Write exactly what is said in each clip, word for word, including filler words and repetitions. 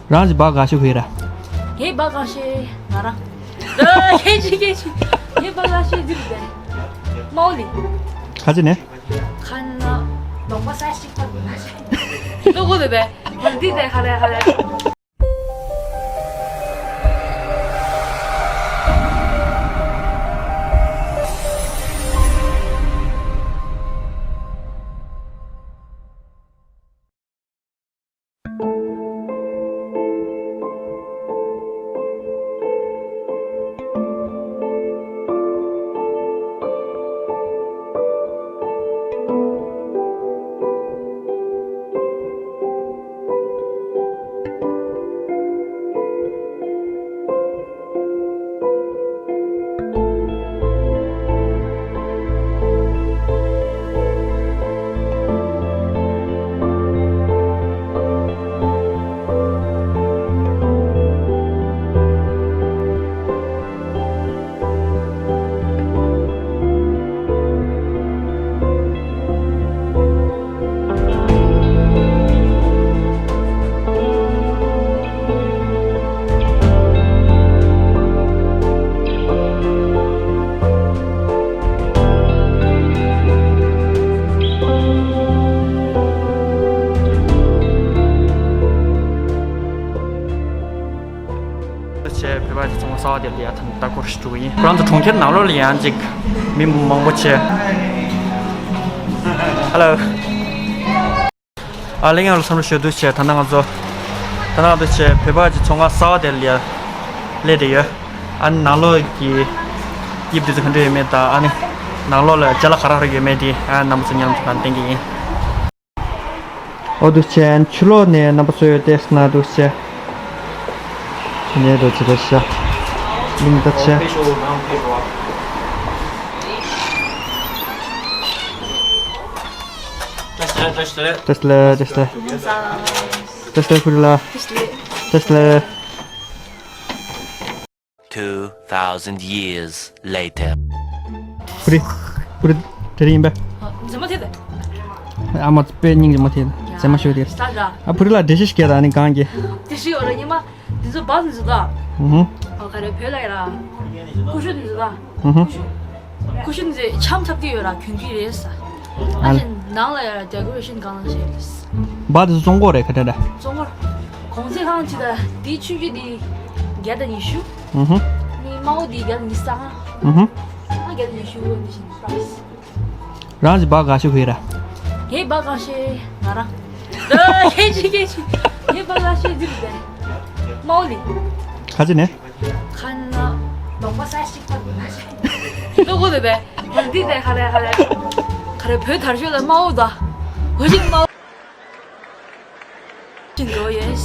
རང་གི་སྦག་ག་ཤོད་གི་ར། ངའི་སྦག་ག་ཤོད་ང་རང་། ཨ། ཁྱེད་ཀྱིས་ཁྱེད་ཀྱིས། ངའི་སྦག་ག་ཤོད་འདི་རེད། མའོ་ལི། ག་ཅི་ནས། ཁ་ན་ལོང་པ་ས་ཞིག་པ། ལོ་གོ་དེ་བས། འདི་དེ་ཁ་ལེ་ཁ་ལེ། བྱས་བོད་པ་གི་ཚོང་ཁང་གསར་པ་དེ་ལ་ཡ་ཐང་ལྟ་སྐོར་ཞིག་འགྲོ་གི་ཡིན། ཁོ་རང་ཚོ་གྲོང་ཁྱེར་ནང་ལོགས་ལ་ཡང་ཅིག་མི་མང་པོ་བྱས། ཧ་ལོ། ཨ་ལེ། ཡང་ལ་བསམ་བློ་ཞུ་དུས་བྱས་ད་ནང་ང་ཚོ། ད་ནང་དུ་བྱས་བོད་པ་གི་ཚོང་ཁང་གསར་པ་དེ་ལ་ཡ་སླེབས་བསྡད་ཡོད། ཨ་ནི་ནང་ལོགས་ཀྱི་དབྱིབས་དེ་ཚོ་ག་འདྲ་ཡོད་མེད་དང་ཨ་ནི་ནང་ལོགས་ལ་ཅ་ལག་ག་རེ་ག་རེ་ཡོད་མེད་དེ་ཨ་རྣམ་པ་ཚོ་མཉམ་དུ་གང་བསྟན་གྱི་ཡིན། ཨོ་འདུག་བྱས་ཕྱི་ལོགས་ནས་རྣམ་པ་ཚོས་བལྟས་ན་འདུག་བྱས། ནས་འགྲོ་བྱེད་པ་ཤ། གླིང་ད་བྱས། བཀྲ་ཤིས་བདེ་ལེགས། བཀྲ་ཤིས་བདེ་ལེགས། བཀྲ་ཤིས་བདེ་ལེགས། བཀྲ་ཤིས་བདེ་ལེགས། བཀྲ་ཤིས་བདེ་ལེགས། Two thousand years later. ཕུ་རི། ཕུ་རི་དེ་རིང་ཡིན་པས། མཛེས་མ་དེ་དེ། ཨ་མ་དཔེ་སྙིང་རྗེ་མོ་དེ། མཛེས་མ་ཤོས་དེ། ས་འདྲ། ཨ་ཕུ་རི་ལ་འགྲེལ་བཤད་ཞིག་རྒྱག་དང་ཨ་ནི་གང་གི། དེ་ཞིག་ཡོད་ར་ཉི་མ། འདི་ཚོ་བ་འདི་ཚོ་ད། ཧུ་ཧུ། ཨ་ག་རེ་བོད་ལ་ཡ་ར། ཀུ་ཤུ་འདི་ཚོ་ད། ཧུ་ཧུ། ཀུ་ཤུ་འདི་ཚོ་ཆམ་ཐབས་ཀྱི་ཡོད་ར་གྱོན་གྱི་རེད་ས། ཨ་ཨ་ནི་ནང་ལ་ཡ་ར་ཌེ་ཀོ་རེ་ཤན་གང་ལ་བྱས་རེད། བ་འདི་ཚོ་བཙོང་གོ་རེད་ག་འདྲ་ར། བཙོང་གོ། གོང་ཚད་ཁང་ཅི་ད་འདི་ཆུང་ཆུང་འདི་བརྒྱ་དང་ཉི་ཤུ། ཧུ་ཧུ། ནི་དམར་པོ་འདི་བརྒྱ་དང་ཉི་ཤུ་རྩ་ལྔ། ཧུ་ཧུ། ཨ་བརྒྱ་དང་ཉི་ཤུ་འདི་བཞིན་པ་རེད། རང་གི་སྦག་ག་ཤོད་གི་ར། ངའི་སྦག་ག་ཤོད་ང་རང་། ཨ་ཁྱེད་ཀྱིས་ཁྱེད་ཀྱིས། ངའི་སྦག་ག་ཤོད་འདི་རེད། མའོ་ལི། ག་ཅི་ནས། ཁ་ན་ལོང་པ་ས་ཞིག་པ། ལོ་གོ་དེ་བས། འདི་དེ་ཁ་ལེ་ཁ་ལེ། ཁ་རེ་བོད་དར་ཤོད་ལ་མའོ་ད། འོ་ཞིག་མའོ། ཅིག་འགྲོ་ཡོད།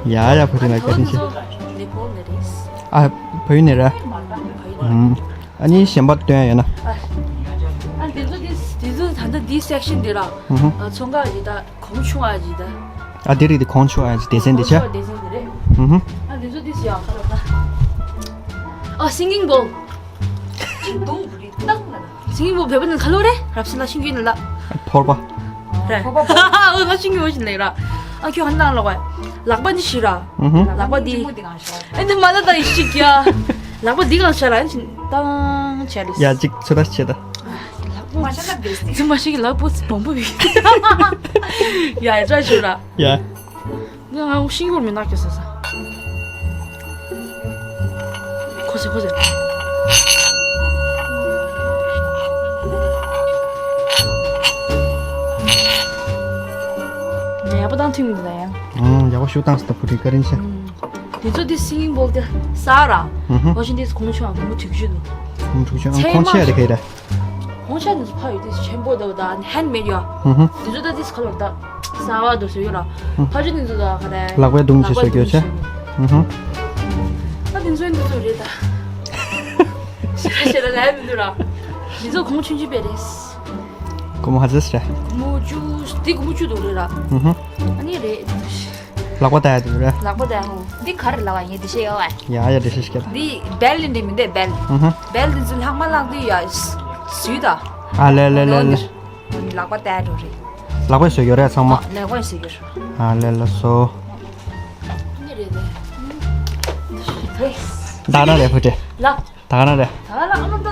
ཡ་ཡ་བོད་རིགས་ལ་བཀའ་དྲིན་ཆེ། ཨ་བོད་ཡིན་ནས་ར། ཨ་ནི་གཞན་པ་སྟོན་ཡ་ཡོད་ན། ཨ་འདི་ཚོ་འདི་འདི་ཚོ་ད་ལྟ་འདི་སེག་ཤན་འདི་ར། ཚོང་ཁང་འདི་ད་གོང་ཆུང་བ་འདི་ད། ཨ་འདི་རིགས་འདི་གོང་ཆུང་བ་འདི་སྡེ་ཚན་འདི་ཆ། སྡེ་ཚན་འདི་རེད། ཨ་འདི་ཚོ་འདི་ཟེར་ཡ་ཁ་ལོ་ད། ཨ་སིང་གིང་བོལ། ཅིག་དུང་བུ་རི་ཏག་ན། སིང་གིང་བོལ་བོད་པ་ནང་ཁ་ལོ་རེད། རབ་སྲིད་ལ་ཤིང་རྒྱུད་ནང་ལ། ཕོར་པ། རེད། ཕོར་པ་ཕོར་པ། ཨ་ང་ཤིང་རྒྱུད་བཞིན་ལེགས་ར། ཨ་ཁྱོད་ཧ་ནང་ལོག་ག་ལག་པ་འདི་ཤི་ར། ལག་པ་འདི། ཨ་འདི་མ་ལ་ད་ཡི་ཤི་གྱ། ལག་པ་འདི་གང་ཤ་ར་ཨ་ཅིན་ཏང་ཆ་རེད། ཡ་ཅིག་ཚོད་ལྟ་བྱེད་ད། ལག་པ། ཙི་མ་ཤི་གི་ལག་པ་ཙི་བོང་བུ་བི། ཡ་ཡ་ཅག་ཤི་ར། ཡ། ང་ང་ཤིང་སྒོར་མི་ནག་གི་ས་ས། ཁོ་སེ་ཁོ་སེ། ཡག་པོ་བཏང་ཐུབ་མི་འདུག་ད་ཡང་། ཨང་ཡག་པོ་ཞུ་བཏང་སི་ད་བུ་ཁྲིད་བཀའ་དྲིན་ཆེ། དེ་ཚོ་དེ་སིང་བོལ་དེ་ས་ར། ཧོ་ཤིན་དེ་གོང་ཆུང་ཨ་གོང་མོ་དུས་ཀྱི་འདུག་གོང་ཆུང་ཨ་ཚད་གོང་ཆེ་མ་རེ་ཁེ་ར། ཧོང་ཤ་ནི་ཕ་ཡོད་དེ་ཆེན་པོ་དོ་ད་ཧན་མེད་ཡོ། ཧུ་ཧུ། དེ་ཚོ་ད་དེ་ཁ་ལོ་ད་ས་བ་དོ་སོ་ཡོ་ར། ཕ་ཆུ་ནི་ཚོ་ད་ཁ་རེ་ལག་པའི་གདུང་ཆེ་སོ་ཡོ་ཆེ། ཧུ་ཧུ། ད་དེ་ཚོ་ནི་ཚོ་རེད་ད། ཤེ་ཤེ་ད་ལ་མི་འདུག་ར། དེ་ཚོ་གོང་ཆུང་ཆུ་པེ་རེད། གོ་མོ་ཧ་ཟེ་ར། གོ་མོ་ཆུ་དེ་གོ་མོ་ཆུ་དོ་རེད་ར། ཧུ་ཧུ། ཨ་ནི་རེད། ལག་པ་ལྟ་ཡ་དེ་རེད། ལག་པ་ལྟ་ཡ་ཧོ། འདི་ག་རེ་ལབ་པ་ཡིན་འདི་ཤེས་ཡོད་པས། ཡ་ཡ་འགྲེལ་བཤད་ཤིག་ག་ད། འདི་བེལ་ལི་འདི་མི་འདི་བེལ། ཧུ་ཧུ། བེལ་འདི་ཚོ་ལྷག་མ་ལག་འདི་ཡ་སུས་ད། ཨ་ལེ་ལེ་ལེ་ལེ། ལག་པ་ལྟ་ཡ་འགྲོ་རེད། ལག་པས་བཟོས་ཡོད་རེད་ཚང་མ། ལག་པས་བཟོས་ཡོད་རེད། ཨ་ལེ་ལེ་སོ། རེད་དེ། ད་ག་ན་རེད་ཕུ་ཏྲེ། ལ། ད་ག་ན་རེད། ད་ག་ལ་ཨ་མ་ད་ད་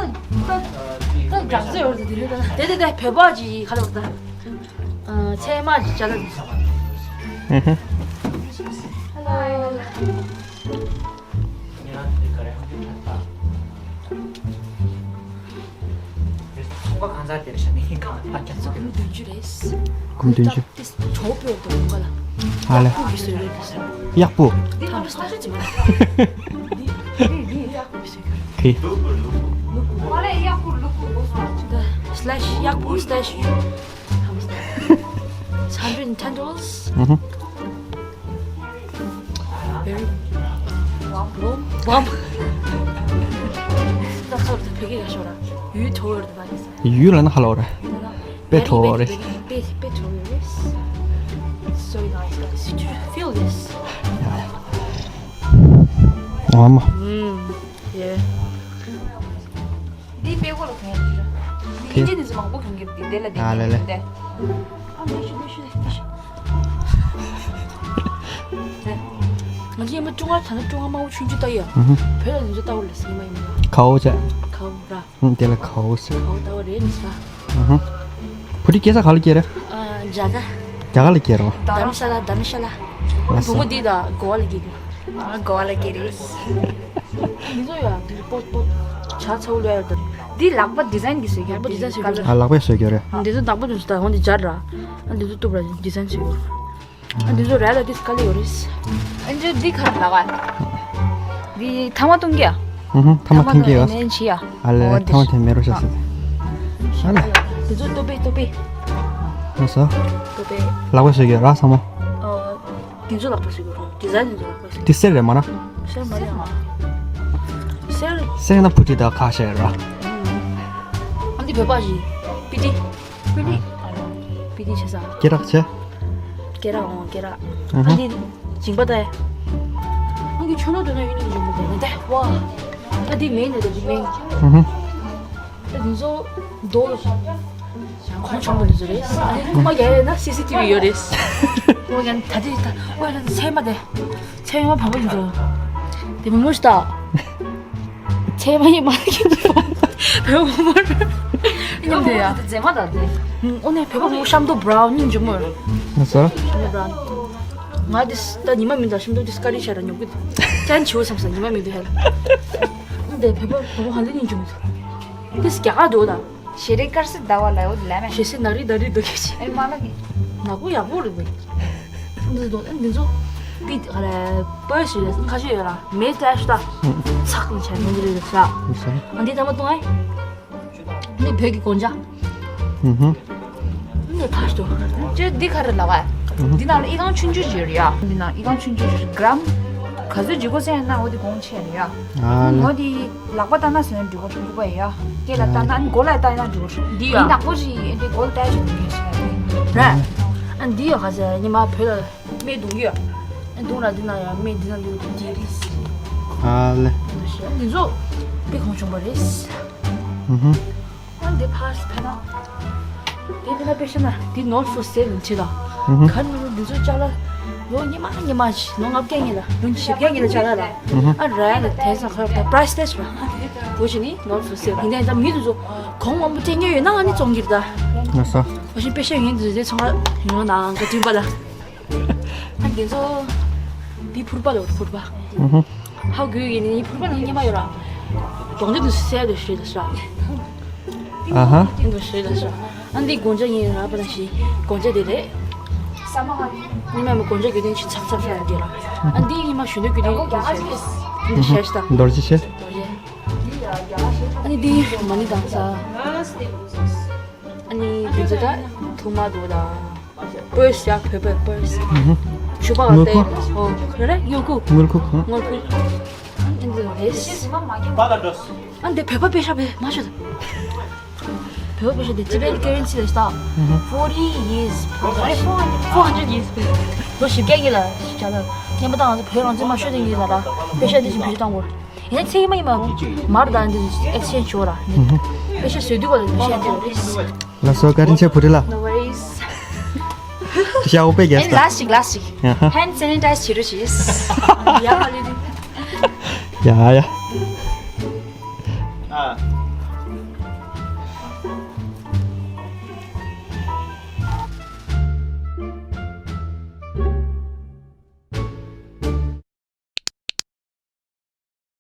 ད་རྒྱག་ཚོད་ཡོད་རེད་དེ་ལས་ད་དེ་དེ་དེ་བོད་པ་ཅིག་ག་ལ་བར་ད་ཚད་མ་ཅིག་བྱ་ད། ཧེ་ཧེ། Hello། ཚོང་པ་གང་ཟག་དེར་ཤ་ནི་གང་ལ་ཕར་རྒྱག་ཚུལ། ཀུན་བདུན་ཅུ་རེད། ཀུན་བདུན་ཅུ། དེ་གྲོགས་པོ་དང་ཀ་ལ། ཧ་ལས། ཡག་པོ་གི་བཟོས་རེད་དེ། ཡག་པོ། འདི་ཧམ་སྟར་ཅི་མ། འདི་འདི་འདི་ཡག་པོ་གི་བཟོས་རེད། ཁི། ལུ་ཀུ་ལུ་ཀུ་ལུ་ཀུ་ལུ་ཀུ་ལུ་ཀུ་ལུ་ཀུ་ལུ་ཀུ། སི་ལེཤ་ཡག་པོ་སི་ལེཤ། It's hundred and ten dollars. ཨུ་ཧུ། Very warm. Warm. ད་ཚོར་དུ་ཕ་གི་ག་ཤོར་ར། ཡུལ་དོ་ཡོར་དུ་མ་རེད་ས། ཡུལ་ལ་ན་ཧ་ལོ་ར། དཔེ་དོ་རེད། དཔེ་དོ་རེད། It's so nice, guys. Did you feel this? ཨ་མ། ཨུམ། Yeah. འདི་དཔེ་གོ་ལ་གོན་ཡ་འདི་ར། འདི་ཨིན་ཇི་ནི་ཟི་མང་པོ་གོན་གྱི་འདི་དེ་ལ་འདི་ཨ་ལེ་ལེ། འདི་ཨ་མེ་ཤུ་མེ་ཤུ་མེ་ཤུ། ང་ཚོ་ཉི་མ་ཀྲུང་ཨ་ད་ནི་ཀྲུང་ཨ་དམར་པོ་ཆུང་ཆུང་ལྟ་ཡ། ཨུ་ཧུ། བོད་ལ་འདི་ཚོ་ལྟ་བ་ལ་ཟི་མ་ཡིན་མ། ཁའོ་ཅེ། ཁའོ་ར། ཨུ་དེ་ལ་ཁའོ་ཟེར། ཁའོ་ལྟ་བ་རེད་མི་ས། ཨུ་ཧུ། བུ་ཁྲིད་སྐྱེས་ས་ག་ལ་སྐྱེས་རེད། ཨ་རྒྱ་གར། རྒྱ་གར་ལ་སྐྱེས་རེད་པ། དྷརམ་ཤ་ལ། དྷརམ་ཤ་ལ། ལགས་སོ། བུ་མོ་འདི་ད་གོ་བ་ལ་སྐྱེས་རེད། ཨ་གོ་བ་ལ་སྐྱེས་རེད། འདི་ཚོ་ཡ་འདི་པོ་པོ་ཇ་ཚ་བོ་ལོས་ཡ་ད། འདི་ལག་པ་ཌི་ཛའིན་གི་བཟོས་ཀྱི་ལག་པ་ཌི་ཛའིན་བཟོས་ཀྱི་ཨ་ལག་པས་བཟོས་ཀྱི་རེད། འདི་ཚོ་ལག་པ་ཌི་ཛའིན་ད་འོན་ཏེ་ཇ་ར། ཨ་འདི་ཚོ་གཏུབ་ར་ཌི་ཛའིན་བཟོས་ཀྱི། ཨ་འདི་ཚོ་ར་ལ་ཌི་སི་ཀ་ལི་ཡོད་རེད། ཨ་འདི་འདི་ག་རེ་ལག་པ། འདི་ཐ་མག་གཏོང་གི་ཡ། ཨུ་ཧུ། ཐ་མག་འཐེན་གྱི་ཡོད། ཐ་མག་འཐེན་བྱེད་ཡ། ཨ་ལེ། ཨོ་ཐ་མག་འཐེན་མེད་རོ་ཤ་ཟེར། ཨ་ལེ། དེ་ཚོ་ཏོ་པེ་ཏོ་པེ། ལགས་སོ། ཏོ་པེ། ལག་པས་བཟོས་ཀྱི་ར་ཚང་མ། ཨོ། དེ་ཚོ་ལག་པས་བཟོས་ཀྱི་ར། ཌི་ཛའིན་དེ་ཚོ་ལག་པས་བཟོས། དེ་གསེར་རེད་མ་ན། གསེར་མ་རེད་མ། གསེར། གསེར་ན་བུ་ཁྲིད་ད་ཁ་ཤས་ར། ཨ་འདི་བོད་པ་ཞིག་པི་ཏི། པི་ཏི། པི་ཏི་བྱེད་ས། སྐེ་རགས་བྱས། སྐེ་རགས་འོང་སྐེ་རགས། ཨ་ཧ། ཨ་འདི་མཇིང་པ་ལྟ་ཡ། ཨ་འདི་ཁྱོད་ནོར་འདོད་ན་ཡུན་ནི་མཇིང་པ་ལྟ་ཡ་ལྟ་ཡ། ཝ། ཨ་འདི་མེ་ནི་ལྟ་འདི་མེ། ཨ་ཧ། ཨ་འདི་ཚོ་རྡོ་ལ། གོང་ཆེན་པོ་འདི་ཚོ་རེད། ཨ་འདི་རྐུ་མ་རྒྱག་ཡོད་ན་སི་སི་ཊི་བི་ཡོད་རེད། རྐུ་མ་རྒྱག་ན་ད་འདི་ད་ཝ་ལ་ཚད་མ་དེ། ཚད་མ་བབ་པ་ཡིན་ཚོ། དེ་མི་མོ་ཤི་ད། ཚད་མ་ཡིན་མ་ཡིན། བོད་མོ་མོ་མཉམ་དུ་ཡ། མཛེས་མ་དང་དེ། ཨོ་ནས་བོད་པ་མོ་ཤམ་ཏོ་བྷ་རའུན་སྙིང་རྗེ་མོ། ང་ཚོ། ཤམ་ཏོ་བྷ་རའུན། ང་དེ་ད་ཉི་མ་མི་འདུག་ཤམ་ཏོ་དེ་སྐ་རི་ཤ་ར་ཉོ་གི་འདུག་ཅན་ཆེ་བོ་བསམ་སོང་ཉི་མ་མི་འདུག་ཧེ། ཨོ་དེ་བོད་པ་བོད་པ་ཧ་ལས་སྙིང་རྗེ་མོ་འདུག་དེ་རྒྱ་གར་འདུག་ད། ཞེ་རེ་དཀར་སེར་ཟླ་བ་ལ་འོ་ལ་མེ། ཞེ་སེ་ནག་རི་ཟླ་རི་འདུག་གི་ཅི། ཨེ་མ་ལ་གི། ནག་པོ་ཡག་པོ་རེད་པས། འདི་ཚོ་འདི་ཚོ་པི་ཨ་རེ་པོས་ཞིག་རེད་ཁ་ཤས་ཡོད་ལ་མེ་ཏྲ་ཤ་ཏ་ཚག་ཀྱང་བྱས་མི་འདི་རེད་ཤ། ཨ་འདི་ཐ་མ་གཏོང་ཨེ། འདི་བོད་ཀྱི་གོན་ཆ། ཧུམ་ཧུམ། འདི་ཕར་ཞོག་ཅེ་འདི་ག་རེ་ལབ་ཨ། འདི་ནང་ལ་ཨི་ཁང་ཆུང་ཆུང་ཞིག་ཡོད་རེད་ཡ། འདི་ནང་ཨི་ཁང་ཆུང་ཆུང་ཞིག་གྲམ། ག་ཚོད་ལྗིད་གོ་ཟེར་ན་འོ་དེ་གོང་ཆེ་རེད་ཡ། ཨ་ལེ། འོ་དེ། ལག་པ་བཏང་ན་ཟེར་ན་འགྲིག་གོ་འགྲིག་པ་ཡ། སྐེ་ལ་བཏང་ན་ཨ་ནི་མགོ་ལ་བཏང་ན་འགྲིག་གོ་འདི་ཡ། འདི་ནག་པོ་ཞིག་ཡིན་འདི་མགོ་ལ་བཏང་ཞིག་འགྲིག་གི་ཞིག་རེད། ཨ་འདི་ཡ་ག་ཟེར་ཉི་མ་བོད་ལ་སྨན་བཏུང་གི་ཡ། ཨ་བཏུང་ལ་འདི་ན་ཡ་སྨན་འདི་ན་འདི་འདི་རེད། ཨ་ལེ། འདི་ཚོ་དཔེ་གོང་ཆུང་པ་རེད། ཨུ་ཧུ། ཨ་འདི་ཕར་ཕེ་ན། འདི་ཕེ་ན་དཔེ་ཤ་ན་འདི་ནོར་ཕོར་སེལ་ཡིན་ཁྲིད་ད། ཨུ་ཧུ། ག་ནོར་འདི་ཚོ་ཅ་ལག་ལོ་ཉི་མ་ཉི་མ་ཞིག་ལོ་ལྔ་བརྒྱ་ཉིན་ལ་ལོ་བཞི་བརྒྱ་ཉིན་ལ་ཅ་ལག་ལ། ཨུ་ཧུ། ཨ་ར་ཡ་ལ་དེ་ཚོ་ཁ་ད་པ་རའི་སི་ལེ་སི་ར། འོ་ཅི་ནི་ནོར་ཕོར་སེལ་ཡིན་ད་མི་འདི་ཚོ་གོང་མང་པོ་སྤྲད་ཉེ་ཡོད་ན་ཨ་ནི་བཙོང་གི་རེད་ད། ལགས་སོ། འོ་ཞིག་དཔེ་ཤ་ཡིན་འདི་ཚོ་ཚོང་ཁ་ཡོང་ན་ག་དུས་པ་ལ། ཨ་འདི་ཚོ་འདི་ཕུར་པ་ལ་ཕུར་པ། ཨུ་ཧུ། ཧ་གོ་གི་ནི་ཕུར་པ་ནང་སྙེ་མ་ཡོད་ར། གདོང་དེ་དུ་སེ་དུ་ཤེས་དུ་ཤ། ཨ་ཧ། དེ་དུ་ཤེས་དུ་ཤ། ཨ་འདི་དགོང་ཇ་ཡིན་ར་པ་ན་ཤི་དགོང་ཇ་དེ་རེད། ཉི་མ་མི་དགོང་ཇ་གི་དོན་ཆི་ཚག་ཚག་ཤ་དེ་ར། ཨ་འདི་ཉི་མ་ཞུ་འདོད་གི་དོན་ཆི་ཤ་ཤ་ད། རྡོ་རྗེ་ཆེ། རྡོ་རྗེ། ཨ་ནི་འདི་མ་ཎི་དང་ས། ཨ་ནི་དེ་ཚོ་ད་ཐུག་མ་འདུག་ད། པོས་ཡ་བོད་པའི་པོས། ཕྱུ་པ་དངུལ་ཁུག་ཨོ་རེ་དངུལ་ཁུག་དངུལ་ཁུག་དངུལ་ཁུག་ཨ་འདི་བོད་པ་པེ་ཤ་བེ་མ་ཤོད། བོད་པ་པེ་ཤ་དེ་ཅི་བེ་ཀེ་རན་སི་ལ་ཤ་ད། forty years four hundred years ལོ་བཞི་བརྒྱ་ཡིན་ལ་ཤ་ད། ཉན་པ་དང་ང་ཚོ་བོད་རང་བཙན་མ་ཤོད་དེ་ཡིན་ལ་ར་པེ་ཤ་དེ་བཞིན་བེད་སྤྱོད་བཏང་དགོས། ཡིན་ན་ཚེ་ཡིན་མ་ཡིན་མ་མར་ད་འདི་ཨེག་སི་ཆེན་ཇི་བྱོས་ར། པེ་ཤ་བཟོས་དུས་ག་ལ་པེ་ཤ་དེ་རེད། ལགས་སོ། བཀའ་དྲིན་ཆེ་བུ་ཁྲིད་ལགས། No worries. ཅི་ རྒྱལ་པོ་རྒྱལ་ཨེ་ས། ལ་ཞིག་ལ་ཞིག་ཡ་ཧ། ཧེན་ཌི་སེ་ནི་ཊའི་ཛི་བྱེད་རོགས་བྱེད། ཡ་ཧ་ལེ་ལེ། ཡ་ཡ།